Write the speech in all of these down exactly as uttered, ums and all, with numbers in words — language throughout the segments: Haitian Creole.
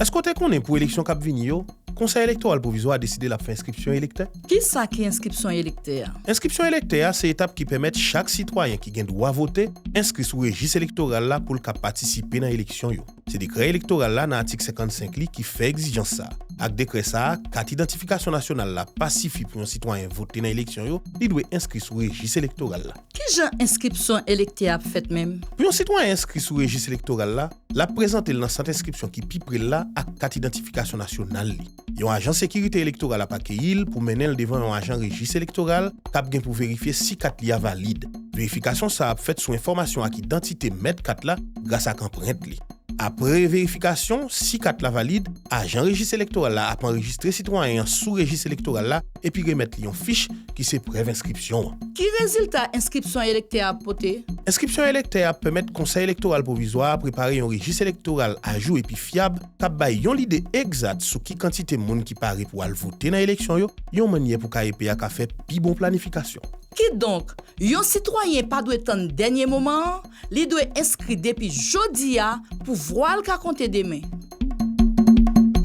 Èske w te konnen pou eleksyon k ap vini yo, Konsèy Elektoral Pwovizwa a deside l ap fè enskripsyon elektè? Ki sa ki enskripsyon elektè a? Enskripsyon elektè a se etap ki pèmèt chak sitwayen ki gen dwa vote enskri sou rejis elektoral la pou l ka patisipe nan eleksyon yo. Se dekrè elektoral la nan atik senkannsenk li ki fè egzijans sa a. Ak dekrè sa a, kat idantifikasyon nasyonal la pa sifi pou yon sitwayen vote nan eleksyon yo, li dwe enskri sou rejis elektoral la. Ki jan enskripsyon elektè a ap fèt menm? Pou yon sitwayen enskri sou rejis elektoral la, l ap prezante l nan sant enskripsyon ki pi pre l la ak kat idantifikasyon nasyonal li. Yon ajan sekirite elektoral ap akeyi l pou mennen l devan yon ajan rejis elektoral k ap gen pou verifye si kat li a valid. Verifikasyon sa a ap fèt sou enfòmasyon ak idantite mèt kat la gras ak anprent li. Apre verifikasyon, si kat la valid, ajan rejis elektoral la ap anrejistre sitwayen an sou rejis elektoral la epi remèt li yon fich ki se prèv enskripsyon an. Ki rezilta enskripsyon elektè a ap pote? Enskripsyon elektè a ap pèmèt Konsèy Elektoral Pwovizwa a prepare yon rejis elektoral ajou epi fyab k ap bay yon lide egzat sou ki kantite moun ki pare pou al vote nan eleksyon yo, yon mannyè pou K E P a ka fè pi bon planifikasyon. Kidonk, yon sitwayen pa dwe tann dènye moman an, li dwe enskri depi jodi a pou vwa l ka konte demen.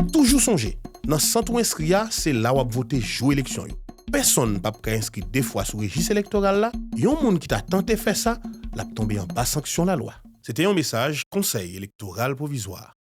Toujou sonje, nan sant ou enskri a, se la w ap vote jou eleksyon yo. Pèsonn p ap ka enskri de fwa sou rejis elektoral la. Yon moun ki ta tante fè sa, l ap tonbe anba sanksyon lalwa. Se te yon mesaj Konsèy Elektoral Pwovizwa.